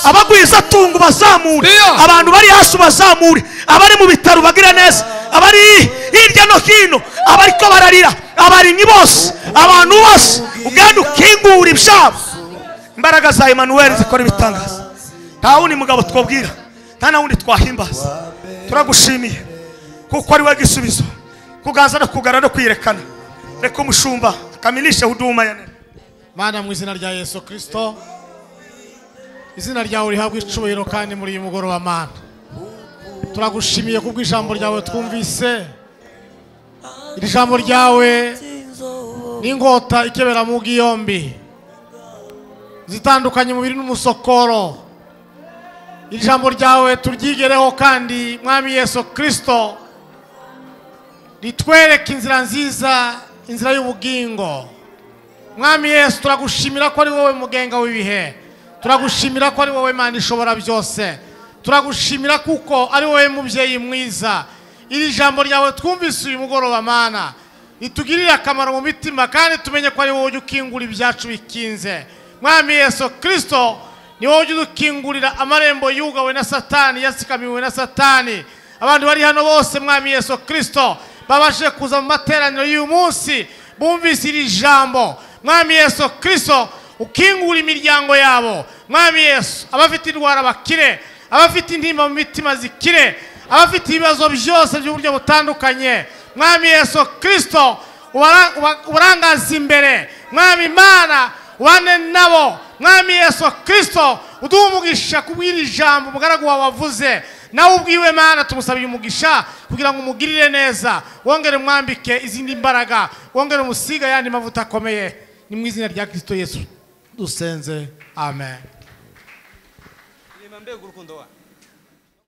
abagwiza tungu bazamure, abantu bari hasi bazamure, abari mu bitaro bagire neza, abari hirya no hino, abariko bararira, abarinyi bose, abantu bose, ugenda ukingura ibyabo. Imbaraga za Emmanuel zikora ibitangaza. Nta wundi mugabo twabwira, nta na wundi twahimbaza. Turagushimiye kuko ari we gisubizo, kuganza no kugara no kwiyerekana. Reka umushumba akamilishe huduma ya nene. Mana mu izina rya Yesu Kristo, izina ryawe rihabwe icubahiro kandi muri uyu mugoroba Mana. Turagushimiye kubw'ijambo ryawe twumvise. Iri jambo ryawe ni inkota ikebera mu yombi, zitandukanye umubiri n'umusokoro. Iri jambo ryawe turyigereho kandi Mwami Yesu Kristo ritwereke inzira nziza, inzira y'ubugingo. Mwami Yesu turagushimira ko ari wowe mugenga w'ibihe, turagushimira ko ari wowe Mana ishobora byose, turagushimira kuko ari wowe mubyeyi mwiza. Iri jambo ryawe twumvise uyu mugoroba Mana ritugirire akamaro mu mitima, kandi tumenye ko ari wowe ujya ukingura ibyacu bikinze. Mwami Yesu Kristo ni wowe ujya udukingurira amarembo yugawe na Satani, yasikamiwe na Satani. Abantu bari hano bose Mwami Yesu Kristo babashe kuza mu materaniro y'uyu munsi bumvise iri jambo. Mwami Yesu Kristo ukingura imiryango yabo. Mwami Yesu abafite indwara bakire, abafite intimba mu mitima zikire, abafite ibibazo byose by'uburyo butandukanye. Mwami Yesu Kristo ubarangaza imbere. Mwami Imana ubane nabo. Mwami Yesu Kristo uduhe umugisha kubw'iri jambo umugaragu wawe wavuze. Nawe ubwiwe Mana tumusabiye umugisha kugira ngo umugirire neza, wongere umwambike izindi mbaraga, wongere umusiga yandi mavuta akomeye. Ni mu izina rya Kristo Yesu dusenze, amen.